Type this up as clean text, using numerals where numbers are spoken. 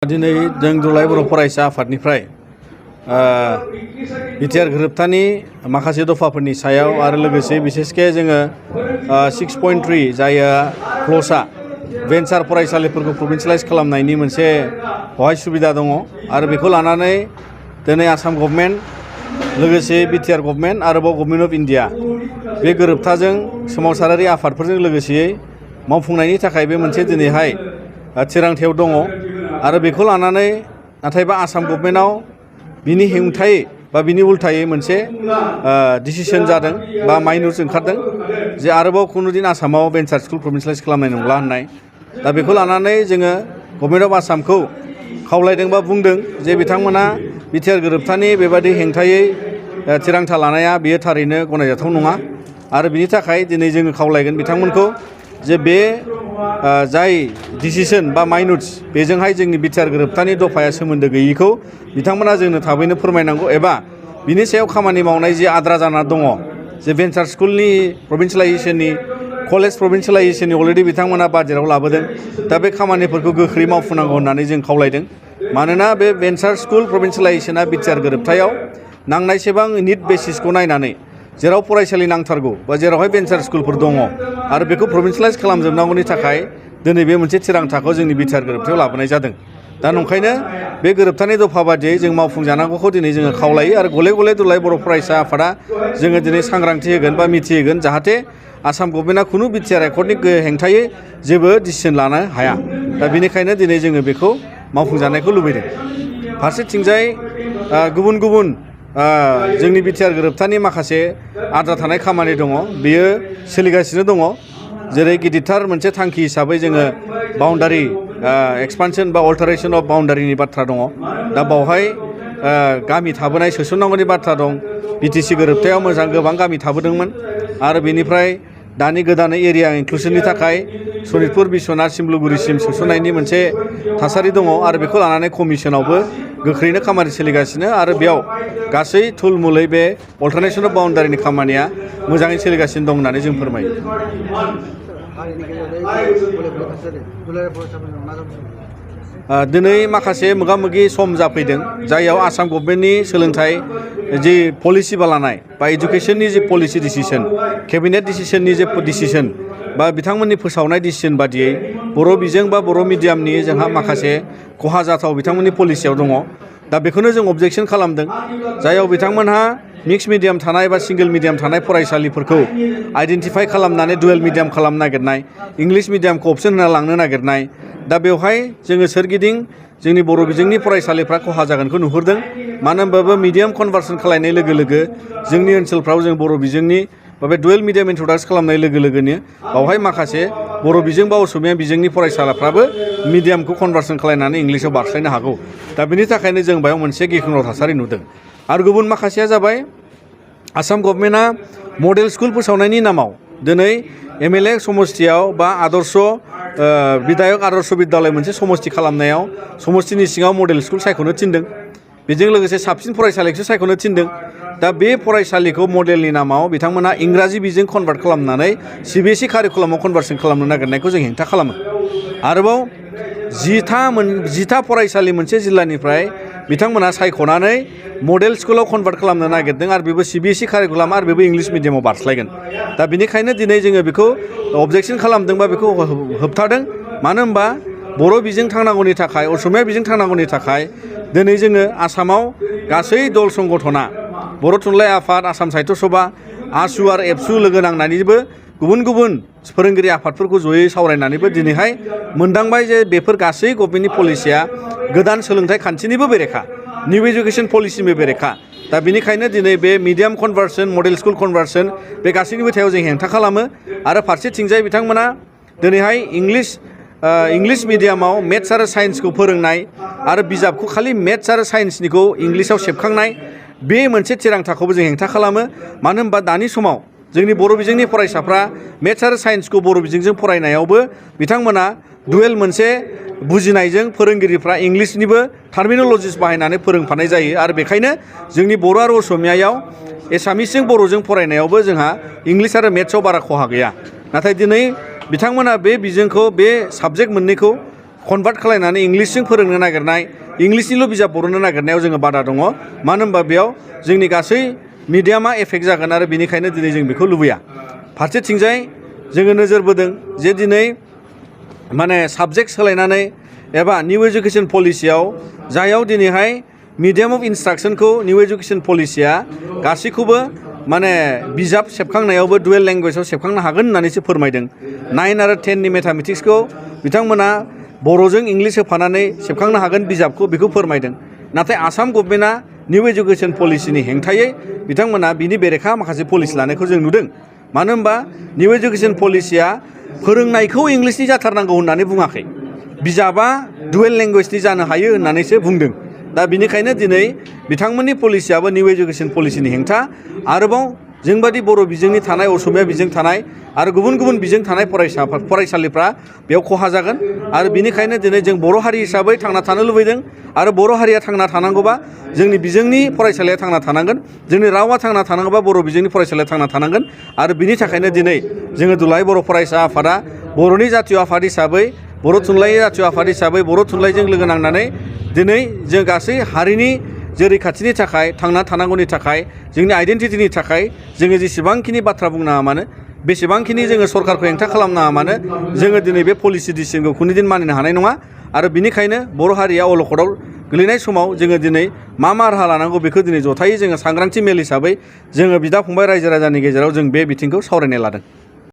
दिनै जों दुलाराय बर' फरायसा आफादनिफ्राय बिटिआर गोरोबथानि माखासे दफाफोरनि सायाव आरो लोगोसे बिसेसके जोङो 6.3 जाय क्ल'जआ भेन्सार फरायसालिफोरखौ प्रभिन्सियेलाइज खालामनायनि मोनसे बेवहाय सुबिदा दङ आरो बेखौ लानानै दिनै आसाम गभर्नमेन्ट लोगोसे बिटिआर गभर्नमेन्ट आरोबाव गभर्नमेन्ट अफ इन्डिया बे गोरोबथाजों सोमावसारारि आफादफोरजों लोगोसेयै मावफुंनायनि थाखाय बे मोनसे दिनैहाय थिरांथायाव दङ आरो बेखौ लानानै नाथायबा आसाम गभर्नमेन्टआव बिनि हेंथायै बा बिनि उल्थायै मोनसे डिसिसन जादों बा माइनर्स ओंखारदों जे आरोबाव खुनुदिन आसामाव भेन्सार स्कुल प्रभिन्सियेलाइज खालामनाय नंला होननाय दा बेखौ लानानै जोङो गभर्नमेन्ट अफ आसामखौ खावलायदों बा बुंदों जे बिथांमोना बिटिआर गोरोबथानि बेबादि हेंथायै थिरांथा लानाया बेयो थारैनो गनायजाथाव नङा आरो बिनि थाखाय दिनै जोङो खावलायगोन बिथांमोनखौ जे बे जाय डिसिसन बा माइनर्स बेजोंहाय जोंनि बिटिआर गोरोबथानि दफाया सोमोन्दो गैयैखौ बिथांमोना जोंनो थाबैनो फोरमायनांगौ एबा बिनि सायाव खामानि मावनाय जे आद्रा जाना दङ जे भेन्सार स्कुलनि प्रभिन्सियेलाइजेसननि कलेज प्रभिन्सियेलाइजेसननि अलरेडि बिथांमोना बाजेटआव लाबोदों दा बे खामानिफोरखौ गोख्रै मावफुंनांगौ होननानै जों खावलायदों मानोना बे भेन्सार स्कुल प्रभिन्सियेलाइजेसना बिटिआर गोरोबथायाव नांनायसेबां निड बेसिसखौ नायनानै जेराव फरायसालि नांथारगौ बा जेरावहाय भेन्सार स्कुलफोर दङ आरो बेखौ प्रभिन्सियेलाइज खालामजोबनांगौनि थाखाय दिनै बे मोनसे थिरांथाखौ जोंनि बिटिआर गोरोबथायाव लाबोनाय जादों दा नंखायनो बे गोरोबथानि दफा बादियै जों मावफुंजानांगौखौ दिनै जोङो खावलायो आरो गले गले दुलाराय बर' फरायसा आफादा जोङो दिनै सांग्रांथि होगोन बा मिथिहोगोन जाहाथे आसाम गभर्नमेन्टआ खुनु बिटिआर एकर्डनि हेंथायै जेबो डिसिसन लानो हाया दा बेनिखायनो दिनै जोङो बेखौ मावफुंजानायखौ लुबैदों फारसेथिंजाय गुबुन गुबुन जोंनि बिटिआर गोरोबथानि माखासे आद्रा थानाय खामानि दङ बेयो सोलिगासिनो दङ जेरै गिदिरथार मोनसे थांखि हिसाबै जोङो बाउन्डारि एक्सपानसन बा अल्टारेसन अफ बाउन्डारिनि बाथ्रा दङ दा बावहाय गामि थाबोनाय सोसननांगौनि बाथ्रा दं बिटिसि गोरोबथायाव मोजां गोबां गामि थाबोदोंमोन आरो बेनिफ्राय दानि गोदानै एरिया इनक्लुसननि थाखाय सनितपुर बिश्वनाथ सिमलुगुरिसिम सोसननायनि मोनसे थासारि दङ आरो बेखौ लानानै कमिसनावबो गोख्रैनो खामानि सोलिगासिनो आरो बेयाव गासै थुलमुलै बे अल्टारनेसन अफ बाउन्डारिनि खामानिया मोजाङै सोलिगासिनो दं होननानै जों फोरमायो दिनै माखासे मोगा मोगि सम जाफैदों जाययाव आसाम गभर्नमेन्टनि सोलोंथाइ जि पलिसि लानाय बा इडुकेसननि जि पलिसि डिसिसन केबिनेट डिसिसननि जे डिसिसन बा बिथांमोननि फोसावनाय डिसिसन बादियै बर' बिजों बा बर' मिडियामनि जोंहा माखासे खहा जाथाव बिथांमोननि पलिसियाव दङ दा बेखौनो जों अबजेक्सन खालामदों जायाव बिथांमोनहा मिक्स मिडियाम थानाय बा सिंगल मिडियाम थानाय फरायसालिफोरखौ आइडेन्टिफाइ खालामनानै डुवेल मिडियाम खालामनो नागिरनाय इंलिश मिडियामखौ अपसन होना लांनो नागिरनाय दा बेवहाय जोङो सोरगिदिं जोंनि बर' बिजोंनि फरायसालिफ्रा खहा जागोनखौ नुहुरदों मानो होनबाबो मिडियाम कनभार्सन खालामनाय लोगो लोगो जोंनि ओनसोलफ्राव जों बर' बिजोंनि बा बे डुवेल मिडियाम इन्ट्रडाक्स खालामनाय लोगो लोगोनो बावहाय माखासे बर' बिजों बा असमिया बिजोंनि फरायसालिफ्राबो मिडियामखौ कनभार्सन खालामनानै इंलिसाव बारस्लायनो हागौ दा बेनि थाखायनो जों बेयाव मोनसे गिख्रंथाव थासारि नुदों आरो गुबुन माखासेया जाबाय आसाम गभर्नमेन्टआ मडेल स्कुल फोसावनायनि नामाव दिनै एमएलए समस्तियाव बा आदर्श बिधायक आदर्श बिद्यालय मोनसे समस्ति खालामनायाव समस्तिनि सिङाव मडेल स्कुल सायख'नो थिनदों बेजों लोगोसे साबसिन फरायसालिखौसो सायख'नो थिनदों दा बे फरायसालिखौ मडेलनि नामाव बिथांमोना इंराजि बिजों कनभार्ट खालामनानै सिबिएसइ कारिकुलामाव कनभार्सन खालामनो नागिरनायखौ जों हेंथा खालामो आरोबाव 10था फरायसालि मोनसे जिल्लानिफ्राय बिथांमोना सायख'नानै मडेल स्कुलाव कनभार्ट खालामनो नागिरदों आरो बेबो सिबिएसइ कारिकुलाम आरो बेबो इंलिश मिडियामाव बारस्लायगोन दा बेनिखायनो दिनै जोङो बेखौ अबजेक्सन खालामदों बा बेखौ होबथादों मानो होनबा बर' बिजों थांनांगौनि थाखाय असमिया बिजों थांनांगौनि थाखाय दिनै जोङो आसामाव गासै दल संगठना बर' थुनलाइ आफाद आसाम साहित्य सभा आसु आरो एबसु लोगो नांनानैबो गुबुन गुबुन फोरोंगिरि आफादफोरखौ जयै सावरायनानैबो दिनैहाय मोनदांबाय जे बेफोर गासै गभर्नमेन्टनि पलिसिया गोदान सोलोंथाइ खान्थिनिबो बेरेखा निउ एजुकेसन पलिसिनिबो बेरेखा दा बेनिखायनो दिनै बे medium conversion model school conversion बे गासैनिबो सायाव जों हेंथा खालामो आरो फारसेथिंजाय बिथांमोना दिनैहाय इंलिश मिडियामाव मेथ्स आरो साइन्सखौ फोरोंनाय आरो बिजाबखौ खालि मेथ्स आरो साइन्सनिखौ इंलिसाव सेबखांनाय बे मोनसे थिरांथाखौबो जों हेंथा खालामो मानो होनबा दानि समाव जोंनि बर' बिजोंनि फरायसाफ्रा मेथ्स आरो साइन्सखौ बर' बिजोंजों फरायनायावबो बिथांमोना डुवेल मोनसे बुजिनायजों फोरोंगिरिफ्रा इंलिशनिबो टार्मिनोलजिस बाहायनानै फोरोंफानाय जायो आरो बेखायनो जोंनि बर' आरो असमियायाव एसामिसजों बर'जों फरायनायावबो जोंहा इंलिश आरो मेथ्सआव बारा खहा गैया नाथाय दिनै बिथांमोना बे बिजोंखौ बे साबजेक्ट मोननैखौ कनभार्ट खालायनानै इंलिसजों फोरोंनो नागिरनाय इंलिसनिल' बिजाब बर'नो नागिरनायाव जोङो बादा दङ मानो होनबा बेयाव जोंनि गासै मिडियामा एफेक्ट जागोन आरो बेनिखायनो दिनै जों बेखौ लुबैया फारसेथिंजाय जोङो नोजोर बोदों जे दिनै माने साबजेक्ट सोलायनानै एबा निउ एजुकेशन पलिसियाव जायाव दिनैहाय मिडियाम अफ इन्सट्राक्शनखौ निउ एजुकेशन पलिसिया गासैखौबो माने बिजाब सेबखांनायावबो डुवेल लेंगुवेजाव सेबखांनो हागोन होननानैसो फोरमायदों 9 आरो 10 नि मेथामेटिक्सखौ बिथांमोना बर'जों इंलिस होफानानै सेबखांनो हागोन बिजाबखौ बेखौ फोरमायदों नाथाय आसाम गभर्नमेन्टआ निउ एजुकेशन पलिसिनि हेंथायै बिथांमोना बिनि बेरेखा माखासे पलिसि लानायखौ जों नुदों मानो होनबा निउ एजुकेशन पलिसिया फोरोंनायखौ इंलिसनि जाथारनांगौ होननानै बुङाखै बिजाबा डुवेल लेंगुवेजनि जानो हायो होननानैसो बुंदों दा बिनिखायनो दिनै बिथांमोननि पलिसियाबो निउ एजुकेशन पलिसिनि हेंथा आरोबाव जोंबादि बर' बिजोंनि थानाय असमिया बिजों थानाय आरो गुबुन गुबुन बिजों थानाय फरायसालिफ्रा बेयाव खहा जागोन आरो बिनिखायनो दिनै जों बर' हारि हिसाबै थांना थानो लुबैदों आरो बर' हारिया थांना थानांगौबा जोंनि बिजोंनि फरायसालिया थांना थानांगोन जोंनि रावा थांना थानांगौबा बर' बिजोंनि फरायसालिया थांना थानांगोन आरो बिनि थाखायनो दिनै जोङो दुलाराय बर' फरायसा आफादा बर'नि जातीय आफाद हिसाबै बर' थुनलाइ जातीय आफाद हिसाबै बर' थुनलाइजों लोगो नांनानै दिनै जों गासै हारिनि जे रैखाथिनि थाखाय थांना थानांगौनि थाखाय जोंनि आइडेन्टिटिनि थाखाय जोङो जेसेबांखिनि बाथ्रा बुंनाङा मानो बेसेबांखिनि जोङो सरकारखौ हेंथा खालामनाङा मानो जोङो दिनै बे पलिसि डिसिसनखौ खुनुदिन मानिनो हानाय नङा आरो बिनिखायनो बर' हारिया अलखदाव गोलैनाय समाव जोङो दिनै मा राहा लानांगौ बेखौ दिनै जथायै जोङो सांग्रांथि मेल हिसाबै जोङो बिदा फंबाय रायजो राजानि गेजेराव जों बे बिथिंखौ सावरायनाय लादों।